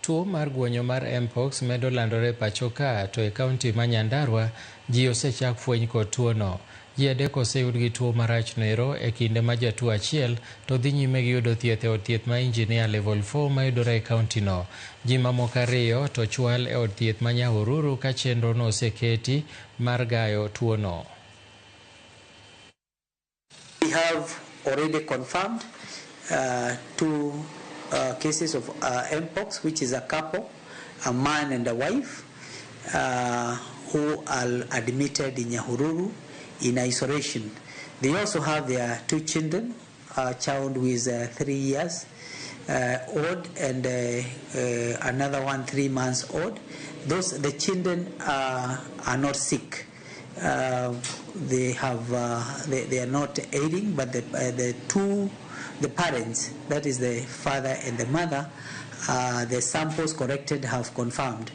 Tuo mar guonyo mar Mpox medo landore pacho ka to e kaunti ma Nyandarua ji osechak fweny kod tuono. Ji adek oseyud gi tuo marach noero e kinde ma jatuo achiel to dhi nyime gi yudo thieth e od thieth ma Engineer Level 4 mayudore e kaunti no. Ji mamoko ariyo to chwal e od thieth ma Nyahururu ka chenro no oseketi mar gayo tuono. We have already confirmed two cases of Mpox, which is a couple, a man and a wife, who are admitted in Nyahururu in isolation. They also have their two children, a child who is 3 years old and another one 3 months old. The children are not sick. They are not ailing, but the parents, that is the father and the mother, the samples collected have confirmed.